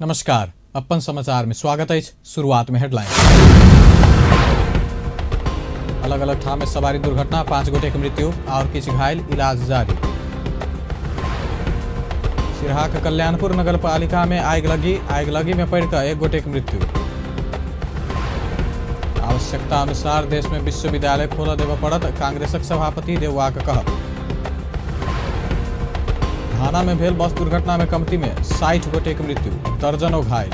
नमस्कार, अपन समाचार में स्वागत है। शुरुआत में हेडलाइन। अलग अलग ठाम में सवारी दुर्घटना, 5 गोटे के मृत्यु और किछु घायल, इलाज जारी। सिरहाक कल्याणपुर नगरपालिका में आगलगी में पड़िकऽ 1 गोटे के मृत्यु। आवश्यकता अनुसार देश में विश्वविद्यालय खोलऽ देबऽ पड़त, कांग्रेसक सभापति देउवाक कहब। थाना में भेल बस दुर्घटना में कमती में 60 गोटे के मृत्यु, दर्जनों घायल।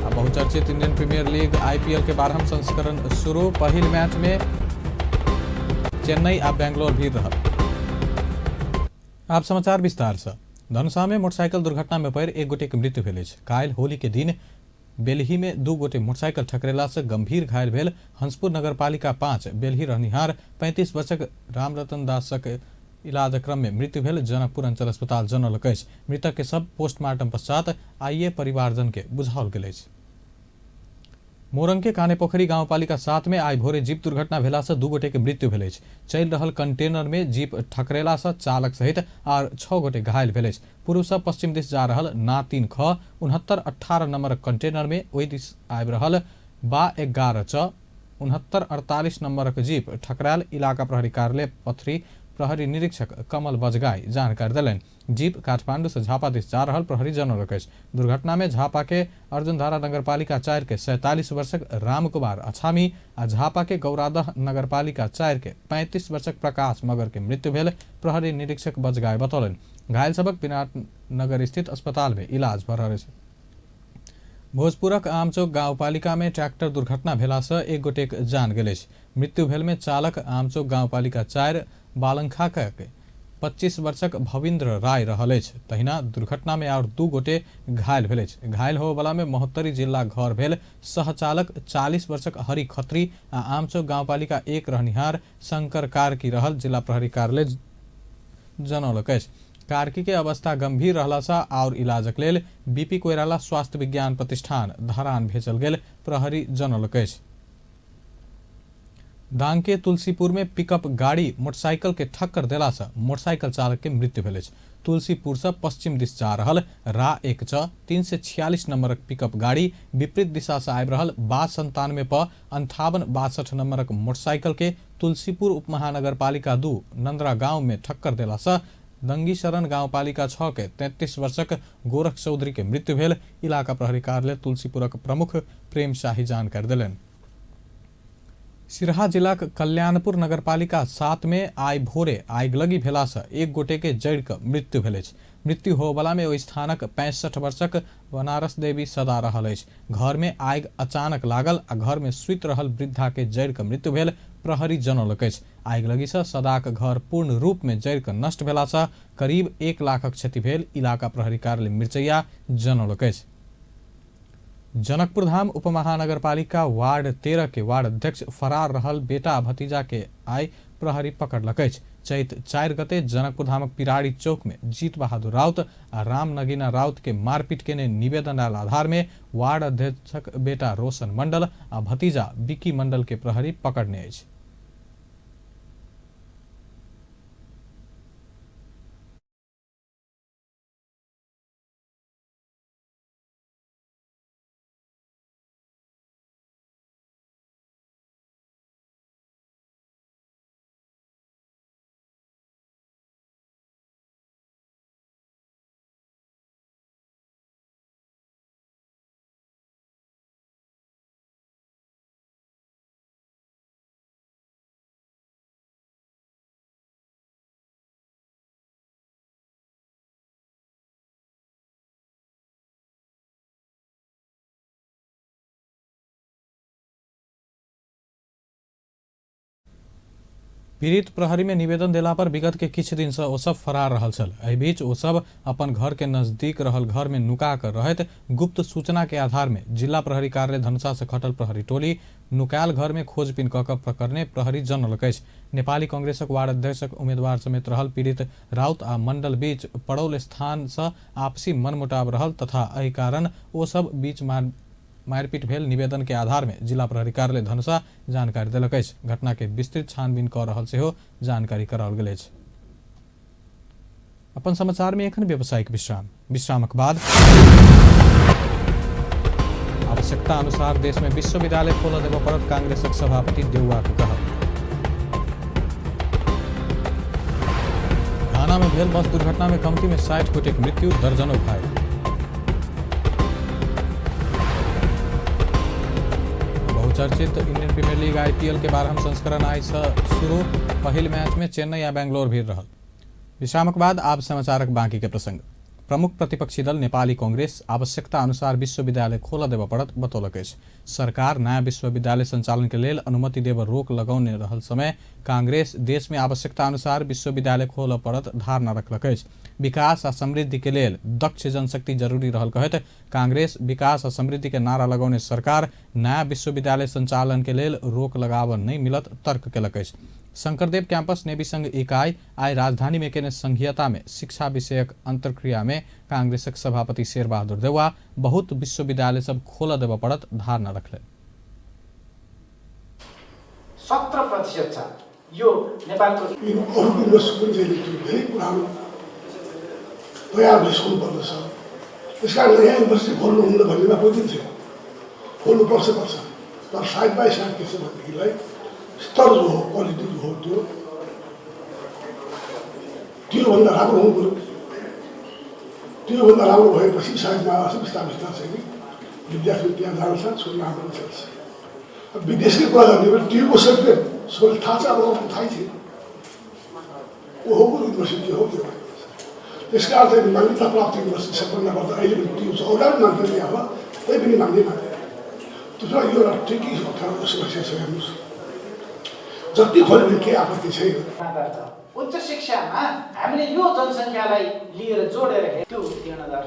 आ बहुचर्चित इंडियन प्रीमियर लीग आईपीएल के 12वां संस्करण शुरू, पहिल मैच में चेन्नई आ बेंगलोर भीड़ रहल। आप समाचार विस्तार से। धनुषा में मोटरसाइकिल दुर्घटना में पड़ि 1 गोटे के मृत्यु भेल अछि। काल्हि होली के दिन बेलही में 2 गोटे मोटरसाइकिल ठकरेला से गंभीर घायल भेल हंसपुर नगरपालिका 5 बेलही रहनिहार 35 वर्षक रामरतन दासक इलाज क्रम में मृत्यु भेल जनकपुर अंचल अस्पताल जनौलक अछि। मृतक के सब पोस्टमार्टम पश्चात आइए परिवारजन के बुझाओल गेल अछि। मोरंग के कानेपोखरी गांवपालिका 7 में आइ भोरे जीप दुर्घटना भेला से 2 गोटे के मृत्यु भेल अछि। चलि रहल कंटेनर में जीप ठकरेला से चालक सहित आर 6 गोटे घायल भेल अछि। पूर्व से पश्चिम दिस जा रहल ना 3 ख 69 18 नंबर कंटेनर में ओहि दिस आबि रहल बा 11 च 69 48 नंबरक जीप ठकरायल इलाका प्रहरी कार्यालय पथरी प्रहरी निरीक्षक कमल बजगाई जानकारी देलनि। जीप काठमांडू से झापा दिस जा रहल प्रहरी जनौलक अछि। दुर्घटना में झापा के अर्जुनधारा नगरपालिका 4 के 47 वर्षक रामकुमार अछामी आ झापा के गौरादह नगरपालिका 4 के 35 वर्षक प्रकाश मगर के मृत्यु भेल प्रहरी निरीक्षक बजगाई बतौलनि। घायल सबक विराटनगर स्थित अस्पताल में इलाज भऽ रहल अछि। भोजपुरक आमचौक गाउँपालिका में ट्रैक्टर दुर्घटना भेला से 1 गोटेक जान गेल अछि। मृत्यु भेल में चालक आमचौक गाउँपालिका 4 बालंखा के 25 वर्षक भविन्द्र राय रहल अछि। तहिना दुर्घटना में और 2 गोटे घायल भेल अछि। घायल होबऽवला में महोत्तरी जिला घर भेल सहचालक 40 वर्षक हरि खत्री आ आमचौक गाउँपालिका 1 रहनिहार शंकर कार्की रहल जिला प्रहरी कार्यालय जनौलक अछि। कार्की के अवस्था गंभीर रहला सँ और इलाजक लेल बीपी कोइराला स्वास्थ्य विज्ञान प्रतिष्ठान धरान भेजल गेल प्रहरी जनौलक अछि। दांग के तुलसीपुर में पिकअप गाड़ी मोटरसाइकिल के ठक्कर देला से मोटरसाइकिल चालक के मृत्यु भेल अछि। तुलसीपुर से पश्चिम दिस जा रहल रा 1 च 346 नंबरक पिकअप गाड़ी विपरीत दिशा से आबि रहल बा 97 प 58 62 नंबरक मोटरसाइकिल के तुलसीपुर उपमहानगरपालिका 2 नंद्रा गांव में ठक्कर देला से दंगीशरण गाउँपालिका 6 के 33 वर्षक गोरख चौधरी के मृत्यु भेल इलाका प्रहरी कार्यालय तुलसीपुरक प्रमुख प्रेम शाही जानकारी देलनि। सिरहा जिलाक कल्याणपुर नगरपालिका 7 में आइ भोरे आगिलगी भेला से 1 गोटे के जड़ि कऽ मृत्यु भेल अछि। मृत्यु होबऽवला में ओहि स्थानक 65 वर्षक बनारस देवी सदा रहल अछि। घर में आगि अचानक लागल आ घर में सुति रहल वृद्धा के जड़ि कऽ मृत्यु भेल प्रहरी जनौलक अछि। आगिलगी से सदाक घर पूर्ण रूप में जड़ि कऽ नष्ट भेला से करीब 1 लाखक क्षति भेल इलाका प्रहरी कार्यालय मिर्चैया जनौलक अछि। जनकपुर धाम उपमहानगरपालिका वार्ड 13 के वार्ड अध्यक्ष फरार रहल बेटा भतीजा के आइ प्रहरी पकड़लक अछि। चैत 4 गते जनकपुर धामक पिराड़ी चौक में जीत बहादुर राउत आ राम नगीना राउत के मारपीट केने निवेदन आयल आधार में वार्ड अध्यक्षक बेटा रोशन मंडल आ भतीजा विकी मंडल के प्रहरी पकड़ने अछि। पीड़ित प्रहरी में निवेदन देला पर विगत के किछु दिन से ओ सब फरार रहल छल। एहि बीच ओ सब अपन घर के नजदीक रहल घर में नुका कर रहैत गुप्त सूचना के आधार में जिला प्रहरी कार्यालय धनुषा से खटल प्रहरी टोली नुकायल घर में खोजबीन कऽ कऽ पकड़ने प्रहरी जनौलक अछि। नेपाली कांग्रेसक वार्ड अध्यक्षक उम्मीदवार समेत रहल पीड़ित राउत आ मंडल बीच पड़ौल स्थान से आपसी मनमुटाव रहल तथा एहि कारण ओ सब बीच मारपीट भेल निवेदन के आधार में जिला प्रहरी कार्यालय धनुषा जानकारी देलक अछि। घटना के विस्तृत छानबीन कऽ रहल सेहो जानकारी कराओल गेल अछि। अपन समाचार में एखन व्यावसायिक विश्राम। विश्रामक बाद आवश्यकता अनुसार देश में विश्वविद्यालय खोलऽ देबऽ पड़त, कांग्रेसक सभापति देउवाक कहब। घाना में भेल बस दुर्घटना में कमती में 60 गोटेक मृत्यु, दर्जनों घायल। बहुचर्चित इंडियन प्रीमियर लीग आईपीएल के 12वां संस्करण आइ से शुरू, पहिल मैच में चेन्नई आ बेंगलोर भीड़ रहल। विश्रामक बाद आब समाचारक बाकी के प्रसंग। प्रमुख प्रतिपक्षी दल नेपाली कांग्रेस आवश्यकता अनुसार विश्वविद्यालय खोलऽ देबऽ पड़त बतौलक अछि। सरकार नया विश्वविद्यालय संचालन के लेल अनुमति देबऽ रोक लगौने रहल समय कांग्रेस देश में आवश्यकता अनुसार विश्वविद्यालय खोलऽ पड़त धारणा रखलक अछि। विकास आ समृद्धि के लेल दक्ष जनशक्ति जरूरी रहल कहैत कांग्रेस विकास आ समृद्धि के नारा लगौने सरकार नया विश्वविद्यालय संचालन के लेल रोक लगाबऽ नहि मिलत तर्क केलक अछि। शंकरदेव कैंपस नेवी संघ इकाई आइ राजधानी में केने संघीयता में शिक्षा विषयक अंतर्क्रिया में कांग्रेसक सभापति शेरबहादुर देउवा बहुत विश्वविद्यालय सब खोलऽ देबऽ पड़त धारणा रखलनि। 17% छ यो नेपालको। अरू युनिभर्सिटी पनि धेरै पुरानो तयार भइसक्नु पर्दछ, त्यस कारण नयाँ युनिभर्सिटी खोल्नुहुन्न भन्नेमा कोही पनि छैन, खोल्नुपर्छ पर्छ। तर साइड बाई साइड के छ भनेदेखिलाई स्तर जो हो, क्वालिटी जो हो, त्यो त्योभन्दा राम्रो हुनु पऱ्यो। त्योभन्दा राम्रो भएपछि साइडमा आउँछ, बिस्तारै बिस्तारै चाहिँ नि विद्यार्थी त्यहाँ जान्छ, छोड्न आन्दोलन चल्छ। विदेशकै कुरा गर्ने हो भने ट्युको सर्टिफिकेट सबैलाई थाहा छ, अब थाहै थियो, ओहो युनिभर्सिटी हो त्यो। त्यस कारण चाहिँ मान्यता प्राप्त युनिभर्सिटी सम्पन्न गर्दा अहिले पनि ट्यु छ, अरूलाई पनि मान्दैन अब, तै पनि मान्दै मान्दैन। त्यसो यो एउटा ट्रिकी अप्ठ्यारो समस्या छ। हेर्नुहोस्, जति खोल्यो भने केही आपत्ति छैन। उच्च शिक्षामा हामीले यो जनसङ्ख्यालाई लिएर जोडेर त्यो उत्तीर्ण।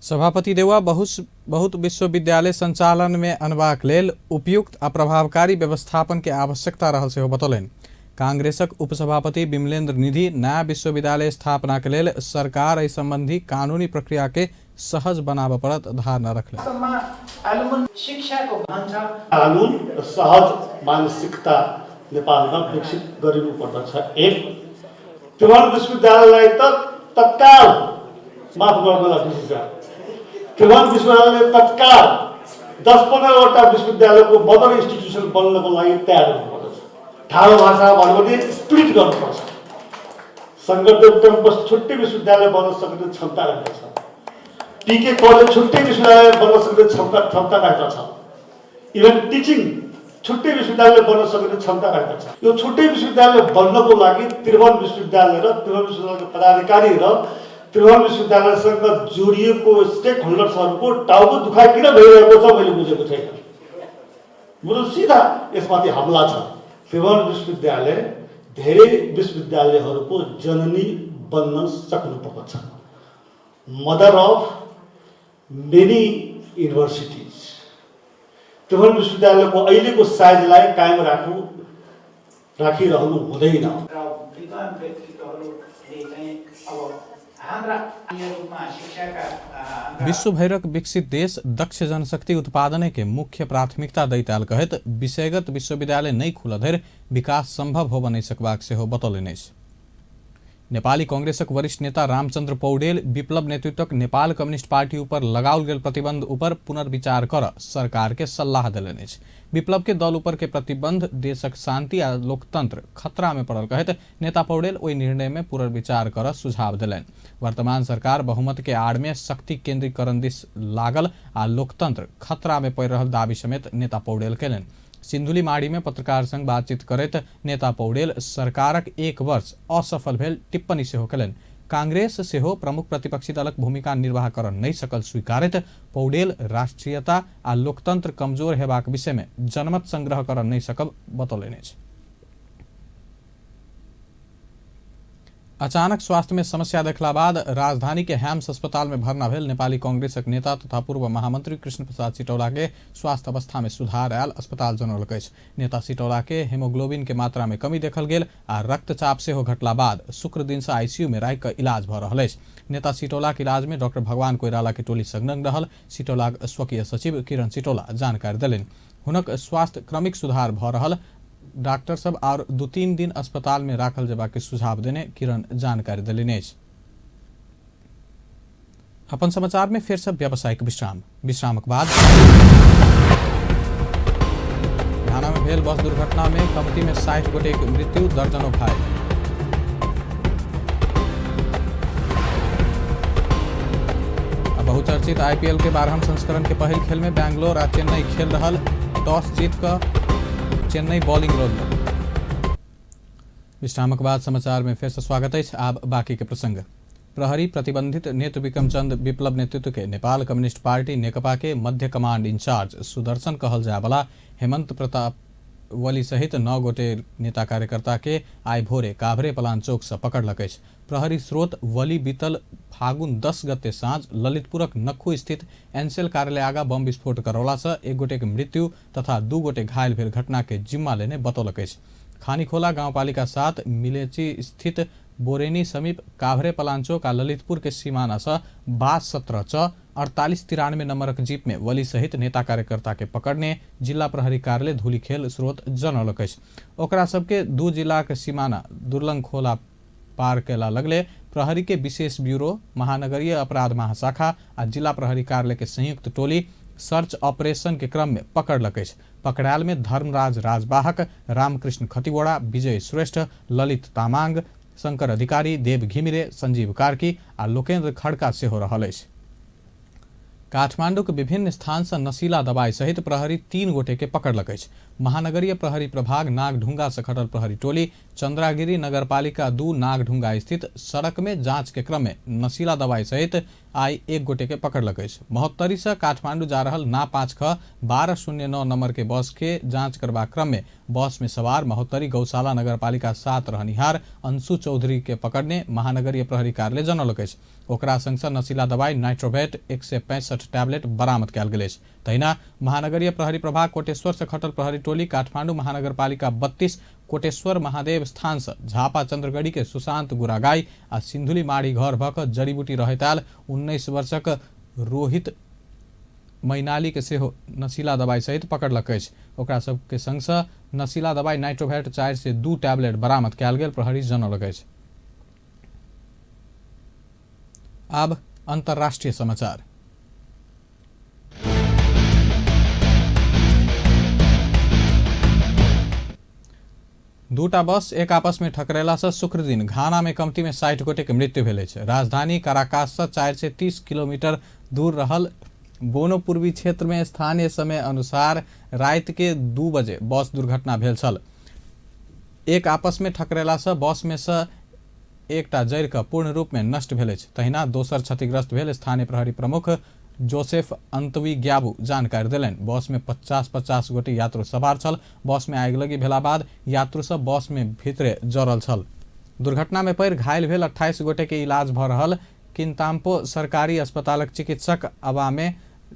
सभापति देउवा बहुत विश्वविद्यालय संचालन में अनबाक लेल उपयुक्त आ प्रभावकारी व्यवस्थापन के आवश्यकता रहल सेहो बतौलनि। कांग्रेसक उपसभापति विमलेन्द्र निधि नया विश्वविद्यालय स्थापना के लेल सरकार एहि संबंधी कानूनी प्रक्रिया के सहज बनाबऽ पड़त धारणा रखलनि। शिक्षाको भन्छ कानुन र सहज मानसिकता नेपालमा विकसित गरिनुपर्दछ। एक त्रिभुवन विश्वविद्यालयलाई त तत्काल माफ गर्नुहोला विशेष, त्रिभुवन विश्वविद्यालयले तत्काल 10-15वटा विश्वविद्यालयको मदर इन्स्टिट्युसन बन्नको लागि तयार हुनुपर्दछ। ठाडो भाषा भन्यो भने स्प्लिट गर्नुपर्छ। शङ्करदेव क्याम्पस छुट्टै विश्वविद्यालय बन्न सक्ने क्षमता राख्दछ, टिके कलेज छुट्टै विश्वविद्यालय बन्न सक्ने क्षमता राख्दछ, इभन टिचिङ छुट्टै विश्वविद्यालय बन्न सक्ने क्षमता राख्दछ। यो छुट्टै विश्वविद्यालय बन्नको लागि त्रिभुवन विश्वविद्यालय र त्रिभुवन विश्वविद्यालयको पदाधिकारी र त्रिभुवन विश्वविद्यालयसँग जोडिएको स्टेक होल्डर्सहरूको टाउको दुखाइ किन भइरहेको छ मैले बुझेको छैन। मेरो सिधा यसमाथि हमला छ। त्रिभुवन विश्वविद्यालय धेरै विश्वविद्यालयहरूको जननी बन्न सक्नुपर्दछ, मदर अफ मेनी युनिभर्सिटिज। त्रिभुवन विश्वविद्यालयको अहिलेको साइजलाई कायम राखिरहनु हुँदैन। र विद्वान व्यक्तित्वहरूले चाहिँ अब हाम्रा रूपमा शिक्षाका विश्वभरिक विकसित देश दक्ष जनशक्ति उत्पादन के मुख्य प्राथमिकता दैत आयल कहैत विषयगत विश्वविद्यालय नहि खुलऽ धरि विकास संभव होबऽ नहि सकबाक सेहो बतौलनि अछि। नेपाली कांग्रेसक वरिष्ठ नेता रामचंद्र पौडेल विप्लव नेतृत्वक नेपाल कम्युनिस्ट पार्टी ऊपर लगाओल गेल प्रतिबंध ऊपर पुनर्विचार कर सरकार के सल्लाह देलनि अछि। विप्लव के दल ऊपर के प्रतिबंध देशक शांति आ लोकतंत्र खतरा में पड़ल कहैत नेता पौडेल ओहि निर्णय में पुनर्विचार कर सुझाव देलनि। वर्तमान सरकार बहुमत के आड़ में शक्ति केंद्रीकरण दिस लागल आ लोकतंत्र खतरा में पड़ि रहल दावी समेत नेता पौडेल कयलनि। सिन्धुली माड़ी में पत्रकार संग बातचीत करैत नेता पौडेल सरकारक एक वर्ष असफल भेल टिप्पणी सेहो कयलनि। कांग्रेस सेहो प्रमुख प्रतिपक्षी दलक भूमिका निर्वाह कर नहि सकल स्वीकारैत पौडेल राष्ट्रीयता आ लोकतंत्र कमजोर हेबाक विषय में जनमत संग्रह कर नहि सकब बतौलनि अछि। अचानक स्वास्थ्य में समस्या देखला बाद राजधानी के हैम्स अस्पताल में भर्ना भेल नेपाली कांग्रेसक नेता तथा पूर्व महामंत्री कृष्ण प्रसाद सिटौला के स्वास्थ्य अवस्था में सुधार आयल अस्पताल जनौलक अछि। नेता सिटौला के हेमोग्लोबिन के मात्रा में कमी देखल गेल आ रक्तचाप सेहो घटला बाद शुक्र दिन से आईसीयू में राखि कऽ इलाज भऽ रहल अछि। नेता सिटौला के इलाज में डॉक्टर भगवान कोइराला के टोली संलग्न रहल सिटौलाक स्वकीय सचिव किरण सिटौला जानकारी देलनि। हुनक स्वास्थ्य क्रमिक सुधार भऽ रहल डॉक्टर सब और 2-3 दिन अस्पताल में राखल जेबाक सुझाव देने किरण जानकारी देलनि अछि। अपन समाचार में फेर सब व्यावसायिक विश्राम। विश्रामक बाद घाना में भेल बस दुर्घटना में कमती में 60 गोटे के मृत्यु, दर्जनों घायल। बहुचर्चित आईपीएल के 12वां संस्करण के पहिल खेल में बैंगलोर आ चेन्नई खेल रहल। टॉस जीत कऽ चेन्नई बॉलिंग रोल। विश्रामक बाद समाचार में फिर से स्वागत अछि। आब बाकी के प्रसंग। प्रहरी प्रतिबंधित नेत्र विक्रम चंद विप्लव नेतृत्व के नेपाल कम्युनिस्ट पार्टी नेकपा के मध्य कमांड इंचार्ज सुदर्शन कहल जायवाला हेमंत प्रताप वली सहित 9 गोटे नेता कार्यकर्ता के आइ भोरे काभ्रे पलाञ्चोक से पकड़लक अछि। प्रहरी स्रोत वली बीतल फागुन 10 गते साँझ ललितपुरक नक्खू स्थित एनसेल कार्यालय आगा बम विस्फोट करौला से 1 गोटे के मृत्यु तथा 2 गोटे घायल भेल घटना के जिम्मा लेने बतौलक अछि। खानीखोला गाउँपालिका 7 मिलेची स्थित बोरेनी समीप काभ्रे पलाञ्चोक आ ललितपुर के सीमाना से 22 17 च 48 93 नंबरक जीप में वली सहित नेता कार्यकर्ता के पकड़ने जिला प्रहरी कार्यालय धूलिखेल स्रोत जनौलक अछि। ओकरा सबके 2 जिलाक सीमाना दुर्लंग खोला पार कयला लगले प्रहरी के विशेष ब्यूरो, महानगरीय अपराध महाशाखा आ जिला प्रहरी कार्यालय के संयुक्त टोली सर्च ऑपरेशन के क्रम में पकड़लक अछि। पकड़ायल में धर्मराज राजवाहक, रामकृष्ण खतिवड़ा, विजय श्रेष्ठ, ललित तामाङ, शंकर अधिकारी, देव घिमिरे, संजीव कार्की आ लोकेन्द्र खड़का सेहो रहल अछि। काठमांडूक विभिन्न स्थान से नशीला दवाई सहित प्रहरी 3 गोटे के पकड़लक अछि। महानगरीय प्रहरी प्रभाग नागढुंगा से खटल प्रहरी टोली चंद्रागिरी नगरपालिका 2 नागढुंगा स्थित सड़क में जांच के क्रम में नशीला दवाई सहित आई 1 गोटे के पकड़लक अछि। महोत्तरी से काठमांडू जा रहल ना 5 ख 1209 नंबर के बस के जांच करबाक क्रम में बस में सवार महोत्तरी गौशाला नगरपालिका 7 रहनिहार अंशु चौधरी के पकड़ने महानगरीय प्रहरी कार्यालय जनौलक अछि। ओकरा संग सँ नशीला दवाई नाइट्रोवेट 165 टैबलेट बरामद कयल गेल अछि। तहिना महानगरीय प्रहरी प्रभाग कोटेश्वर से खटल प्रहरी टोली काठमांडू महानगरपालिका 32 कोटेश्वर महादेव स्थान से झापा चंद्रगढ़ी के सुशांत गुरागाई आ सिंधुली माढ़ी घर भऽ कऽ जड़ीबूटी रहैत आयल 19 वर्षक रोहित मैनाली के सेहो नशीला दवाई सहित पकड़लक अछि। ओकरा सबके संग सँ नशीला दवाई नाइट्रोवेट 402 टैबलेट बरामद कयल गेल प्रहरी जनौलक अछि। आब अंतर्राष्ट्रीय समाचार। दूटा बस एक आपस में ठकरेला से शुक्र दिन घाना में कमती में 60 गोटे के मृत्यु भेल अछि। राजधानी काराकास से 430 किलोमीटर दूर रहल बोनो पूर्वी क्षेत्र में स्थानीय समय अनुसार रात के 2 बजे बस दुर्घटना भेल छल। एक आपस में ठकरेला से बस में से एकटा जरि कऽ पूर्ण रूप में नष्ट भेल अछि। तहिना दोसर क्षतिग्रस्त भेल स्थानीय प्रहरी प्रमुख जोसेफ अंतवी ग्याबू जानकारी देलनि। बस में 50-50 गोटे यात्रु सवार छल। बस में आगिलगी भेला बाद यात्रु सब बस में भीतरे जरल छल। दुर्घटना में पड़ि घायल भेल 28 गोटे के इलाज भऽ रहल किंताम्पो सरकारी अस्पतालक चिकित्सक अवामे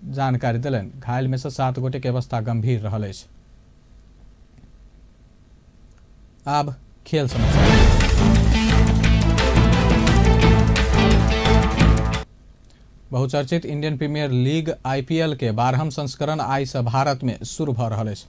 जानकारी देलनि। घायल में से 7 गोटे के अवस्था गंभीर रहल अछि। आब खेल समाचार। बहुचर्चित इंडियन प्रीमियर लीग आईपीएल के 12वां संस्करण आइ से भारत में शुरू भऽ रहल अछि।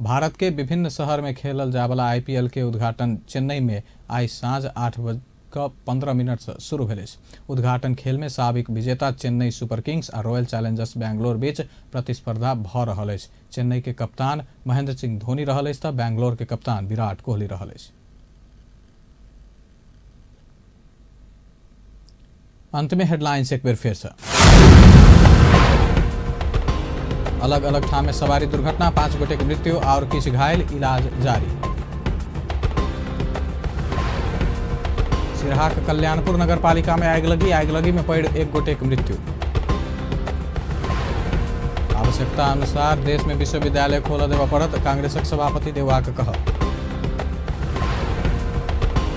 भारत के विभिन्न शहर में खेलल जायवला आईपीएल के उद्घाटन चेन्नई में आइ साँझ 8:15 से शुरू भेल अछि। उद्घाटन खेल में साबिक विजेता चेन्नई सुपर किंग्स आ रॉयल चैलेंजर्स बैंगलोर बीच प्रतिस्पर्धा भऽ रहल अछि। चेन्नई के कप्तान महेंद्र सिंह धोनी रहल अछि तऽ बैंगलोर के कप्तान विराट कोहली रहल अछि। अंत में हेडलाइंस एक बेर फिर से। अलग अलग ठाम में सवारी दुर्घटना, 5 गोटे के मृत्यु और किछु घायल, इलाज जारी। सिरहाक कल्याणपुर नगरपालिका में आगिलगी, आगिलगी में पड़ि 1 गोटे के मृत्यु। आवश्यकता अनुसार देश में विश्वविद्यालय खोलऽ देबऽ पड़त, कांग्रेसक सभापति देवाक कहब।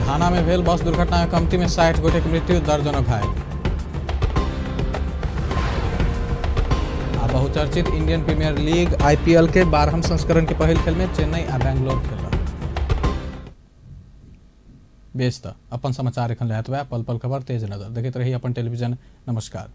घाना में भेल बस दुर्घटना में कमती में 60 गोटे के मृत्यु, दर्जनों घायल। आ बहुचर्चित इंडियन प्रीमियर लीग आईपीएल के 12वां संस्करण के पहिल खेल में चेन्नई आ बैंगलोर खेल रहल। बेस तऽ अपन समाचार एखन लए पल पल खबर तेज नजर देखैत रही अपन टेलीविजन। नमस्कार।